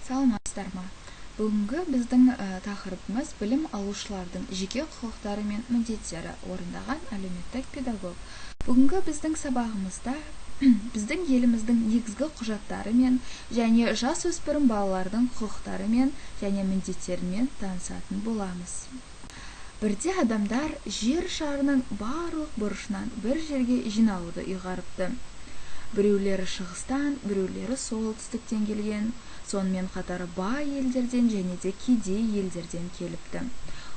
Саламатсыздар ма? Бүгінгі біздің тақырыбымыз білім алушылардың жеке құқықтары мен міндеттері, орындаған әлеуметтік педагог. Бүгінгі біздің сабағымызда біздің еліміздің негізгі құжаттары мен және жасөспірім балалардың құқықтары мен және міндеттерімен танысатын боламыз. Бірде адамдар жер шарының барлық бұрышынан бір жерге жиналуды ұйғарыпты. Біреулері шығыстан, біреулері солтүстіктен келген, сонымен қатар бай елдерден және де кедей елдерден келіпті.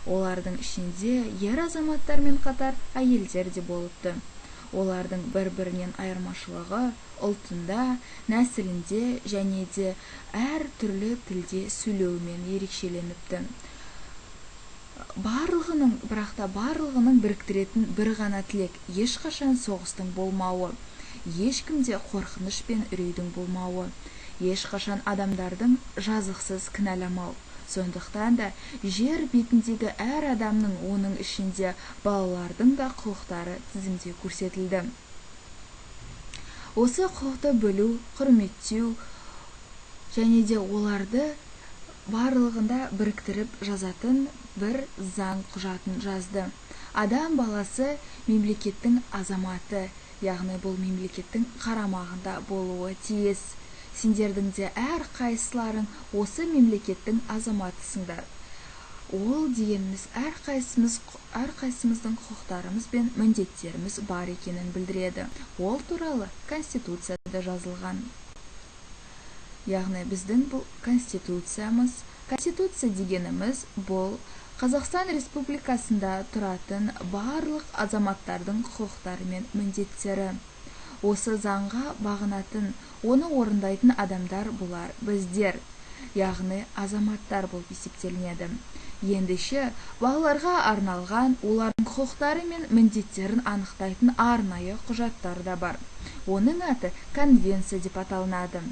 Олардың ішінде ер азаматтармен қатар әйелдер де болыпты. Олардың бір-бірінен айырмашылығы ұлтында, нәсілінде және де әр түрлі тілде сөйлеуімен ерекшеленіпті. Барлығының, бірақ та барлығының біріктіретін бір ғана тілек: ешқашан соғыстың болмауы, ешкімде қорқыныш пен үрейдің болмауы, ешқашан адамдардың жазықсыз кінәламау. Сондықтан да жер бетіндегі әр адамның, оның ішінде балалардың да құқықтары тізімде көрсетілді. Осы құқықты білу, құрметтеу және де оларды барлығында біріктіріп жазатын бір заң құжатын жазды. Адам баласы мемлекеттің азаматы, яғни бұл мемлекеттің қарамағында болуы тиіс. Сендердің де әр қайсыларың осы мемлекеттің азаматысыңдар. Ол дегеніміз әрқайсымыздың құқықтарымыз бен міндеттеріміз бар екенін білдіреді. Ол туралы Конституцияда жазылған. Яғни біздің бұл Конституциямыз, Конституция дегеніміз бұл Қазақстан Республикасында тұратын барлық азаматтардың құқықтары мен міндеттері. Осы заңға бағынатын, оны орындайтын адамдар бұлар біздер, яғни азаматтар болып есептелінеді. Ендеше балаларға арналған, олардың құқықтары мен міндеттерін анықтайтын арнайы құжаттар да бар. Оның аты конвенция деп аталынады.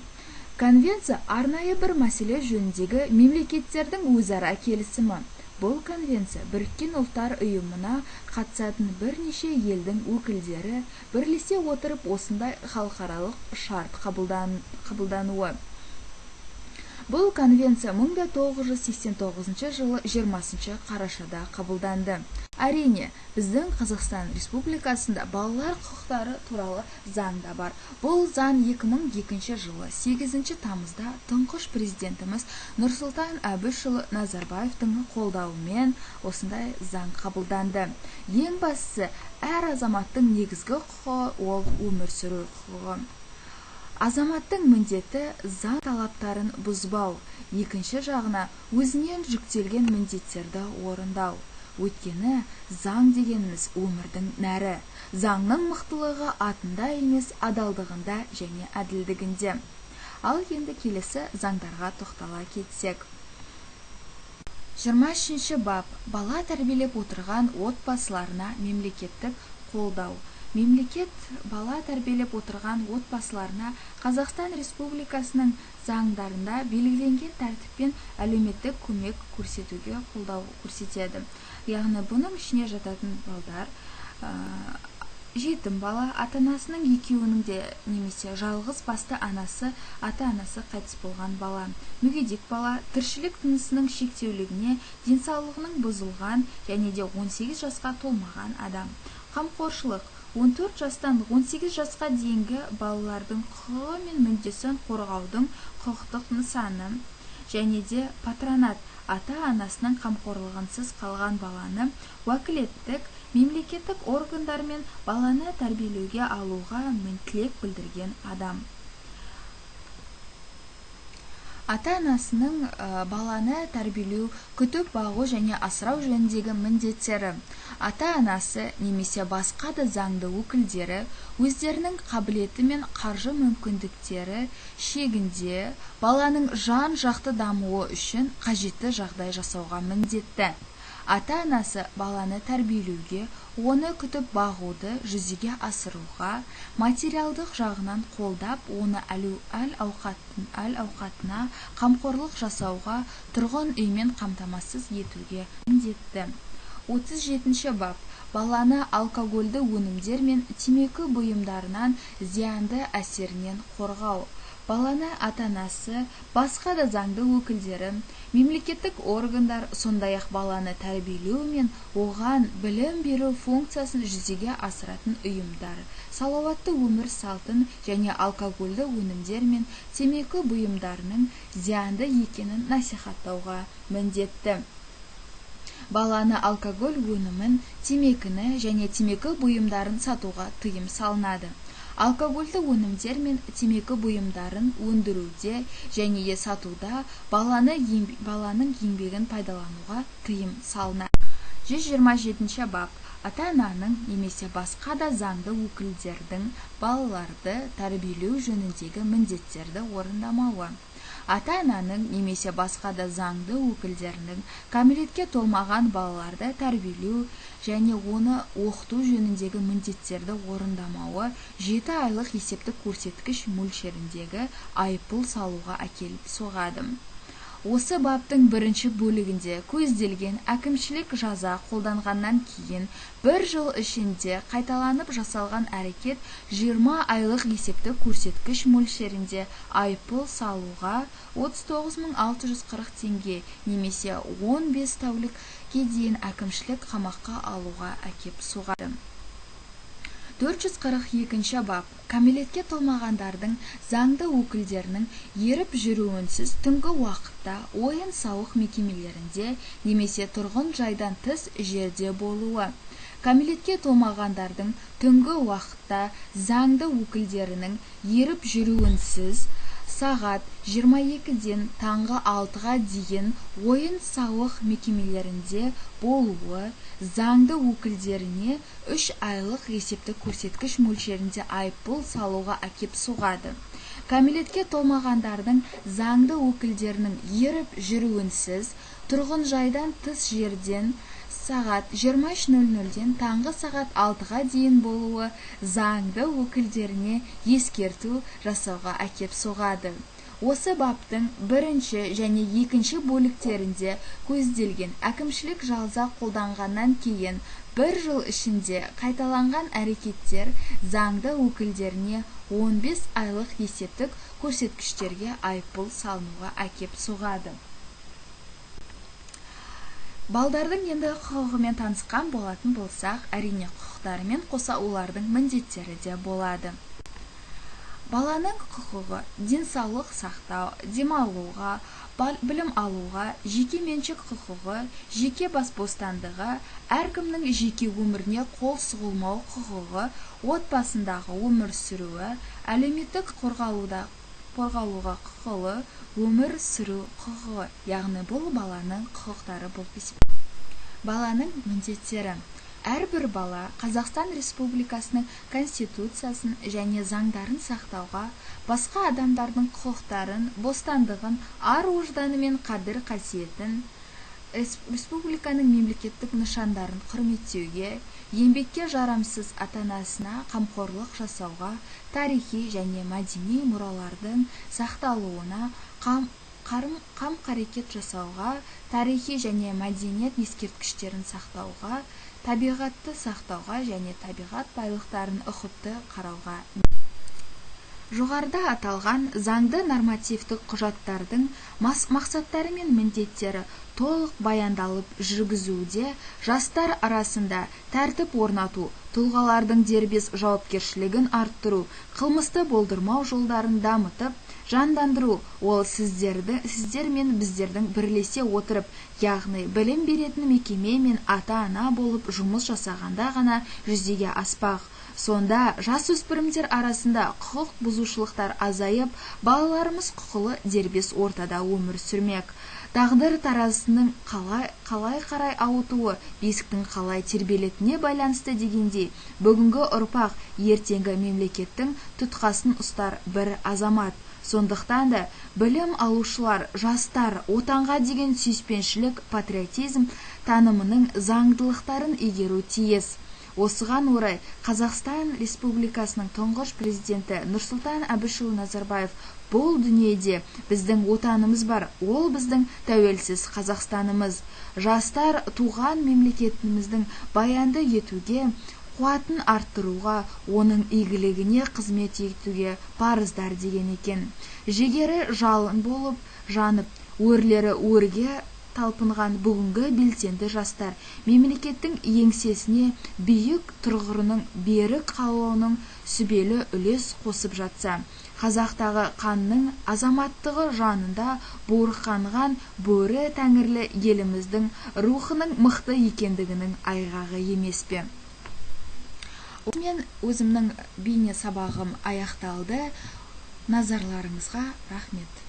Конвенция арнайы бір мәселе жөніндегі мемлекеттердің өзара келісімі. Бұл конвенция Біріккен Ұлттар Ұйымына қатысатын бірнеше елдің өкілдері бірлесе отырып осындай халықаралық шарт қабылдануы. Бұл конвенция 1989 жылы 20 қарашада қабылданды. Әрине, біздің Қазақстан Республикасында балалар құқықтары туралы заң да бар. Бұл заң 2002 жылы 8 тамызда тұңғыш президентіміз Нұрсұлтан Әбішұлы Назарбаевтың қолдауымен осындай заң қабылданды. Ең бастысы, әр азаматтың негізгі құқығы ол өмір сүру құқығы. Азаматтың міндеті заң талаптарын бұзбау, екінші жағына өзінен жүктелген міндеттерді орындау. Өйткені заң дегеніміз өмірдің нәрі. Заңның мықтылығы атында емес, адалдығында және әділдігінде. Ал енді келесі заңдарға тоқтала кетсек. 23 бап. Бала тәрбиелеп отырған отбасыларына мемлекеттік қолдау. Мемлекет бала тәрбиелеп отырған отбасыларына Қазақстан Республикасының заңдарында белгіленген тәртіппен әлеуметтік көмек көрсетуге қолдау көрсетеді. Яғни бұның ішіне жататын балдар, жетім бала, ата-анасының екеуінің де немесе жалғыз басты анасы, ата-анасы қайтыс болған бала, мүгедек бала, тіршілік тынысының шектеулігіне, денсаулығының бұзылған және де 18 жасқа толмаған адам. Қамқоршылық 14 жастан 18 жасқа дейінгі балалардың құқығы мен мүддесін қорғаудың құқықтық нысаны және де патронат, ата-анасының қамқорлығынсыз қалған баланы уәкілеттік мемлекеттік органдармен баланы тәрбиелеуге алуға тілек білдірген адам. Ата-анасының баланы тәрбиелеу, күтіп бағу және асырау жөніндегі міндеттері. Ата-анасы немесе басқа да заңды өкілдері өздерінің қабілеті мен қаржы мүмкіндіктері шегінде баланың жан-жақты дамуы үшін қажетті жағдай жасауға міндетті. Ата-анасы баланы тәрбиелеуге, оны күтіп бағуды жүзеге асыруға, материалдық жағынан қолдап, оны әл-ауқатына қамқорлық жасауға, тұрғын үймен қамтамасыз етуге міндетті. 37 бап. Баланы алкогольді өнімдер мен темекі бұйымдарынан зиянды әсерінен қорғау. Баланы ата-анасы, басқа да заңды өкілдері, мемлекеттік органдар, сондай-ақ баланы тәрбиелеу мен оған білім беру функциясын жүзеге асыратын ұйымдар салауатты өмір салтын және алкогольді өнімдер мен темекі бұйымдарының зиянды екенін насихаттауға міндетті. Баланы алкоголь өнімін, темекіні және темекі бұйымдарын сатуға тыйым салынады. Алкогольді өнімдер мен темекі бұйымдарын өндіруде және сатуда баланың еңбегін пайдалануға тыйым салынады. 127 бап. Ата-ананың немесе басқа да заңды өкілдердің балаларды тәрбиелеу жөніндегі міндеттерді орындамауы. Ата-ананың немесе басқа да заңды өкілдерінің кәмелетке толмаған балаларды тәрбиелеу және оны оқыту жөніндегі міндеттерді орындамауы 7 айлық есептік көрсеткіш мөлшеріндегі айыппұл салуға әкеліп соғады. Осы баптың бірінші бөлігінде көзделген әкімшілік жаза қолданғаннан кейін бір жыл ішінде қайталанып жасалған әрекет 20 айлық есептік көрсеткіш мөлшерінде айыппұл салуға 39 640 теңге немесе 15 тәулікке дейін әкімшілік қамаққа алуға әкеп соғады. 442 бап. Кәмелетке толмағандардың заңды өкілдерінің еріп жүруінсіз түнгі уақытта ойын-сауық мекемелерінде немесе тұрғын жайдан тыс жерде болуы. Кәмелетке толмағандардың түнгі уақытта заңды өкілдерінің еріп жүруінсіз сағат 22-ден таңғы 6-ға дейін ойын-сауық мекемелерінде болуы заңды өкілдеріне 3 айлық есептік көрсеткіш мөлшерінде айыппұл салуға әкеп соғады. Кәмелетке толмағандардың заңды өкілдерінің еріп жүруінсіз тұрғын жайдан тыс жерден сағат 23:00-ден таңғы сағат 6-ға дейін болуы заңды өкілдеріне ескерту жасауға әкеп соғады. Осы баптың бірінші және екінші бөліктерінде көзделген әкімшілік жаза қолданғаннан кейін бір жыл ішінде қайталанған әрекеттер заңды өкілдеріне 15 айлық есептік көрсеткіштерге айыппұл салынуға әкеп соғады. Балдардың енді құқығымен танысқан болатын болсақ, әрине, құқықтарымен қоса олардың міндеттері де болады. Баланың құқығы денсаулық сақтау, демалуға, білім алуға, жеке меншік құқығы, жеке бас бостандығы, әркімнің жеке өміріне қол сұғылмау құқығы, отбасындағы өмір сүруі, әлеуметтік қорғалуға құқылы өмір сүру құқығы, яғни бұл баланың құқықтары болып есептелінеді. Баланың міндеттері. Әрбір бала Қазақстан Республикасының Конституциясын және заңдарын сақтауға, басқа адамдардың құқықтарын, бостандығын, ар-ожданы мен қадір-қасиетін, республиканың мемлекеттік нышандарын құрметтеуге, еңбекке жарамсыз ата-анасына қамқорлық жасауға, тарихи және мәдени мұралардың сақталуына қам-қарекет жасауға, тарихи және мәдениет ескерткіштерін сақтауға, табиғатты сақтауға және табиғат байлықтарын ұқыпты қарауға. Жоғарыда аталған заңды нормативтік құжаттардың мақсаттары мен міндеттері толық баяндалып жүргізуде жастар арасында тәртіп орнату, тұлғалардың дербес жауапкершілігін арттыру, қылмысты болдырмау жолдарын дамытып, жандандыру ол сіздер мен біздердің бірлесе отырып, яғни білім беретін мекеме мен ата-ана болып жұмыс жасағанда ғана жүзеге аспақ. Сонда жасөспірімдер арасында құқық бұзушылықтар азайып, балаларымыз құқылы дербес ортада өмір сүрмек. Тағдыр таразысының қалай қарай ауытуы, бесіктің қалай тербелетініне байланысты дегендей, бүгінгі ұрпақ ертеңгі мемлекеттің тұтқасын ұстар бір азамат. Сондықтан да білім алушылар, жастар отанға деген сүйіспеншілік, патриотизм танымының заңдылықтарын игеру тиіс. Осыған орай Қазақстан Республикасының тұңғыш президенті Нұрсұлтан Әбішұлы Назарбаев бұл дүниеде біздің отанымыз бар, ол біздің тәуелсіз Қазақстанымыз. Жастар туған мемлекетіміздің баянды етуге Қуатын арттыруға, оның игілігіне қызмет етуге парыздар деген екен. Жігері жалын болып жанып, өрлері өрге талпынған бүгінгі белсенді жастар мемлекеттің еңсесіне биік тұғырының берік қалуының сүбелі үлес қосып жатса, қазақтағы қанның азаматтығы жанында буырқанған бөрі тәңірлі еліміздің рухының мықты екендігінің айғағы емес пе? Осымен өзімнің бейне сабағым аяқталды. Назарларыңызға рахмет.